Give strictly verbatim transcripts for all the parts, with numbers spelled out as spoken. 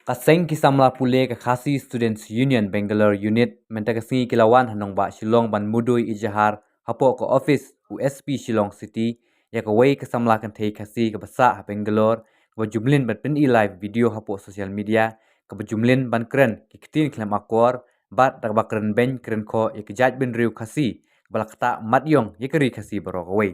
Ka seng ki samla pule ka Khasi Students Union Bangalore Unit mynta ka sngi ki la wan ha nongbah Shillong ban mudui ijahar hapoh ka office u S P Shillong City ïa kawei ka samla kynthei Khasi kaba sah ha Bangalore, kaba ju mlien ban pyni live video hapoh social media, kaba ju mlien ban kren ki ktien khlem akor bad da kaba kren beiñ kren khoh ïa ka jaitbynriew Khasi kaba la ktah mat ïong ïa ka ri Khasi baroh kawei.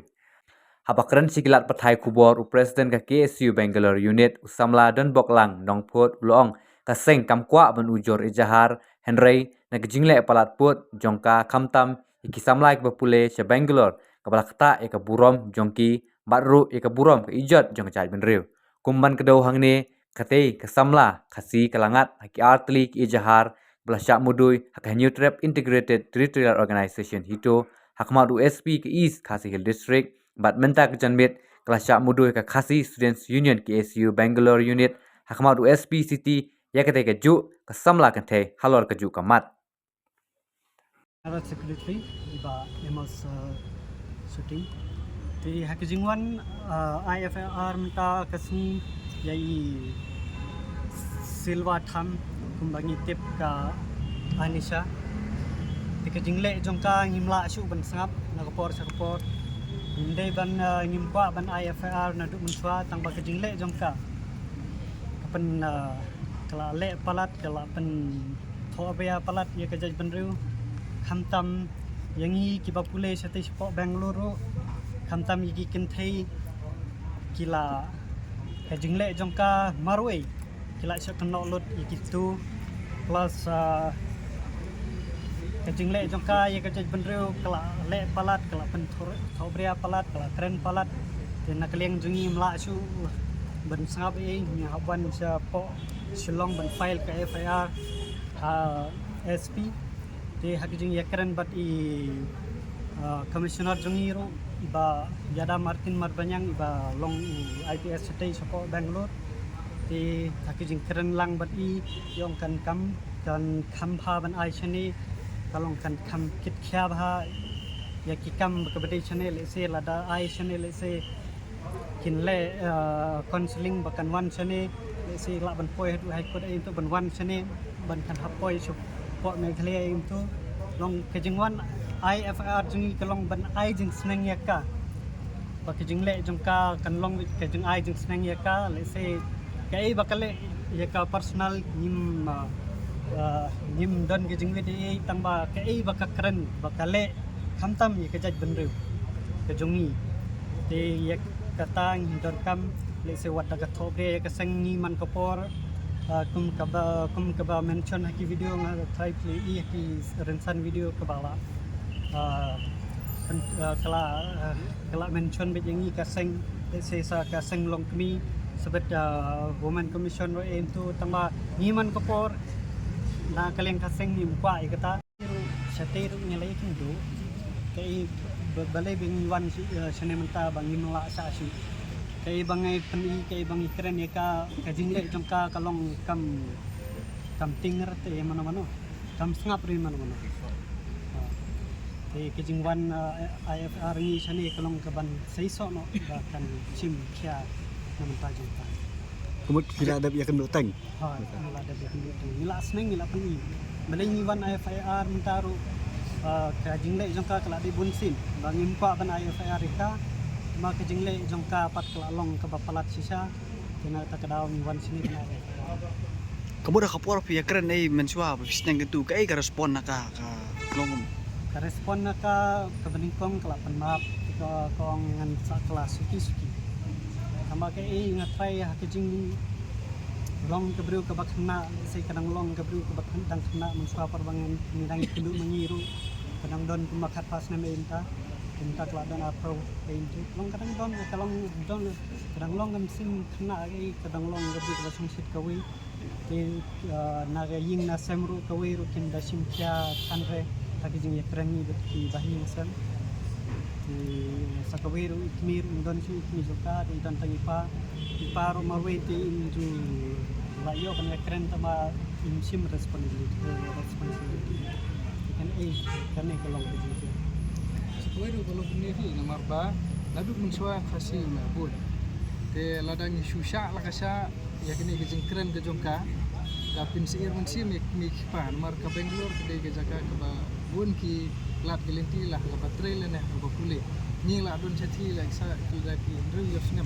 Haba kren sha ki lad pathai khubor u President ka K S U Bangalore Unit u samla Donboklang Nongphut u la ong ka seng kam kwah ban ujor ijahar, hynrei na ka jingleh palat pud jong ka khamtam ïa ki samla kiba pule sha Bangalore kaba la ktah ïa ka burom jong ki bad ruh ïa ka burom ka ijot jong ka jaitbynriew. Kum ban kdew hangne, katei ka samla Khasi ka la ngat ha ki artylli ki ijahar ba la shah mudui ha ka Hynñiewtrep Integrated Territorial Organization, HITO, ha khmat u S P ka East Khasi Hills District, bad mynta ka janmiet ka la shah mudui ha ka Khasi Students Union, K S U Bangalore Unit, ha khmat u S P City, ïa katei kajuh ka samla kynthei halor kajuh ka mat. General Secretary, i Bah Amos, uh, Suting. Te ha ka jingwan, uh, I F I R mynta ka sngi ïa i Silva Tham, kumba ngi tip ka Anisha. Te ka jingleh jong ka ngim lah shuh ban sngap na ka por sha ka por. Ngim dei ban, uh, ngim kwah ban I F I R naduh mynshuwa, tang ba ka jingleh jong ka ka pyn, uh, ka la leh palat, ka la pyn thohbria palat ïa ka jaitbynriew. Khamtam ïa ngi kiba pule shatei shapoh Bangalore ruh, khamtam ïa ki kynthei ki la, ka jingleh jong ka marwei ki la shah kynnoh lut ïa kitu. Plus, uh, ka jingleh jong ka ïa ka jaitbynriew ka la leh palat, ka la pyn thohbria palat, ka la kren palat. Te na ka liang jong ngi ngim lah shuh ban sngap ei, ngi hap wan shapoh Shillong ban file ka F I R ha S P. Te ha ka jingïakren bad i, uh, Commissioner jong ngi ruh, i Bah Yada Martin Marbaniang, iba long u I P S shatei shapoh Bangalore. Te ha ka jingkren lang bad i, i ong kan kham, kan kham bha ban ai shane, ka long kan kham kit khia bha ïa ki kam ba ka ba dei shane, lehse lada ai shane, lehse kin leh, uh, counselling ba kan wan shane, lehse lah ban poi haduh High Court ei, to ban wan shane, ban kan hap poi shapoh Meghalaya ei, to long ka jingwan I F I R jong ngi ka long ban ai jingsneng ïa ka. Ba ka jingleh jong ka kan long ka jingai jingsneng ïa ka, lehse kaei ba ka leh ïa ka personal ngim, uh, uh, ngim don ka jingmut ei, tang ba kaei ba ka kren ba ka leh khamtam ïa ka jaitbynriew ka jong ngi. Te ïa kata ngi donkam, lehse wat da ka thohbria ïa ka seng, ngi man ka por, uh, kum kaba, kum kaba mention ha ki video, nga try plie ha ki rynsan video kaba la, uh, kan, uh, ka la, uh, ka la mention beit ïa ngi ka seng, lehse sa ka seng longkmie, sa beit, uh, Women Commission ruh ei, to tang ba ngi man ka por na ka liang ka seng ngim kwah ïa kata. Shatei ruh ngi la ïakynduh, kaei ba, balei ba ngi wan shi, eh, shane mynta ba ngim lah sah shuh. Kaei ba ngi pyni, kaei ba ngi kren ïa ka, ka jingleh jong ka ka long kam, kam tieng re te mano mano, kam sngap re mano mano. Ah. Te ka jingwan, eh, I F R ngi shane ka long ka ban seisoh noh ba kan shim khia na mynta jong ka. Ka mut phi la dep ïakynduh teng. Ha, ngi la dep ïakynduh teng. Ngi la sneng, ngi la pyni. Balei ngi wan I F I R mynta ruh, ah, ka jingleh jong ka ka la dei bunsien. Ba ngim kwah ban I F I R ïa ka. Ma ka jingleh jong ka pat ka la long kaba palat shisha. Te na kata ka daw ngi wan shane ban I F I R. Ka mut ha ka por phi ïakren ei mynshuwa ba phi sneng kyntu, kaei ka respond na ka, ka long? Ka respond na ka, kaba nyngkong ka la pan map, ka, ka ong ngan sa kylla suki suki. Tangba kaei nga try ha ka jinglong ka briew kaba khynnah, lehse ka dang long ka briew kaba khynnah, dang khynnah, mynshuwa por ba ngan, ngi dang ïakynduh ma ngi ruh, ka dang don kumba khatphra snem ei mynta, mynta ka la don arphew ei mynta. Long ka dang don, ka long don, ka dang long ka mynsiem khynnah ei, ka dang long ka briew kaba shongshit kawei. Te, ah, na ka ïing na sem ruh kawei ruh kim da shim khia than re ha ka jingïakren ngi bad ki bahaïing hasem. Te sa kawei ruh i kmie ruh ym don shuh, i kmie jong ka te i don tang i pa. I pa ruh marwei te im ju la ïoh ban ïakren tangba im shim responsibility, responsibility. Te kane, kane ka long ka jingkren. Sa kawei ruh ka long kumne hi namar ba naduh mynshuwa Khasi me bun. Te lada ngi shu shah la ka shah ïa kane ka jingkren ka jong ka, Ka pynsheptieng mynsiem ïa ki kmie ki kpa namar ka Bangalore ka dei ka jaka kaba bun ki lad ki lynti la ha kaba trei lane ha kaba pule. Ngi la don shathie la sa ki la ki hynriew ïa snem.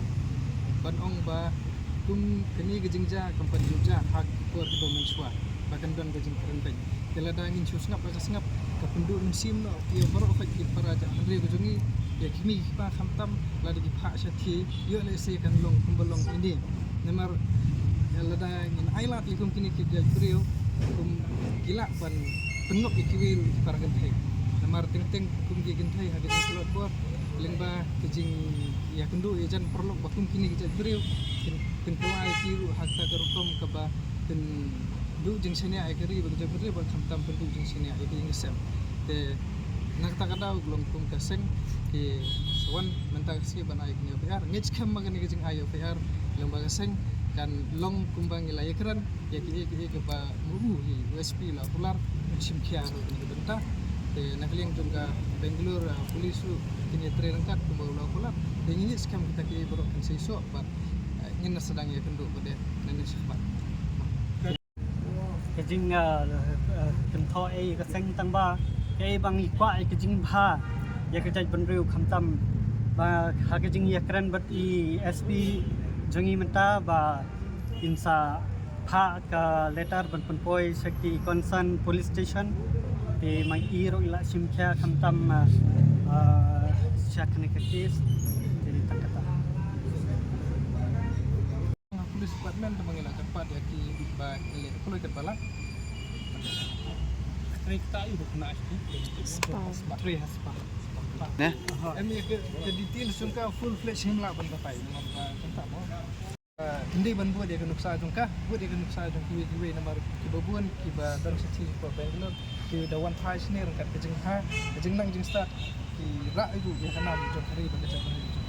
Ban ong ba kum kane ka jingjia kam pat ju jia ha ki por kiba mynshuwa ba kan don ka jingkren beiñ. Te lada ngin shu sngap la ka sngap ka pynduh mynsiem noh ïa baroh ki para jong ka hynriew ka jong ngi, ïa ki kmie ki kpa khamtam lada ki phah shathie ïoh lehse kan long kumba long ine. Namar lada ngin ai lad ïa kum kine ki jait briew kum ki lah ban pynngop ïa kiwei ruh ki para kynthei. Namar teng teng kum ki kynthei ha ka jingtlot bor lyngba ka jingïakynduh ïajan paralok ba kum kine ki jait briew kin, kin kylla ïa ki ruh ha kata ka rukom kaba kin duh jingshaniah ïa ka ri bad ka jaitbynriew bad khamtam pynduh jingshaniah ïa ka ïing ka sem. Te na kata ka daw ka long kum ka seng ki sa wan mynta ka sngi ban ai kane ka F I R. Ngeit skhem ba kane ka jingai F I R lyngba ka seng kan long kumba ngi la ïakren ïa kiei kiei kiba u, u S P u la kular, un shim khia ruh kane ka bynta. Te na ka liang jong ka Bangalore, ah, police ruh kin ïatrei ryngkat kumba u la kular. Te ngi ngeit skhem kita kiei baroh kin sa ïoh bad, eh, ngin sa sdang ïakynduh bad de nangne shakhmat. Ka jing, ah, ah, kynthoh ïa ka seng tang ba kaei ba ngi kwah ïa ka jingbha ïa ka jaitbynriew khamtam ba ha ka jingïakren bad i S P jong ngi mynta ba in sa phah ka letter ban pynpoi sha ki concern police station. Te ma i ruh i la shim khia khamtam, ah, ah, sha kane ka case. Te tang kata. Police department te ma ngi la kyrpad ïa kiba leh kloi katba lah. Trei kata ïa u khynnah shi. Spa. Trei ha spa. Ne? Em ïa ka, ka details jong ka full fledged ngim lah ban batai namar ba kumta mo. Ah, ym dei ban bud ïa ka nuksa jong ka, bud ïa ka nuksa jong kiwei kiwei namar kiba bun kiba don shathie hapoh Bangalore ki da wan phai shane ryngkat ka jingha, ka jingnang jingstad, ki rah ruh ïa ka nam jong ka ri bad ka jaitbynriew.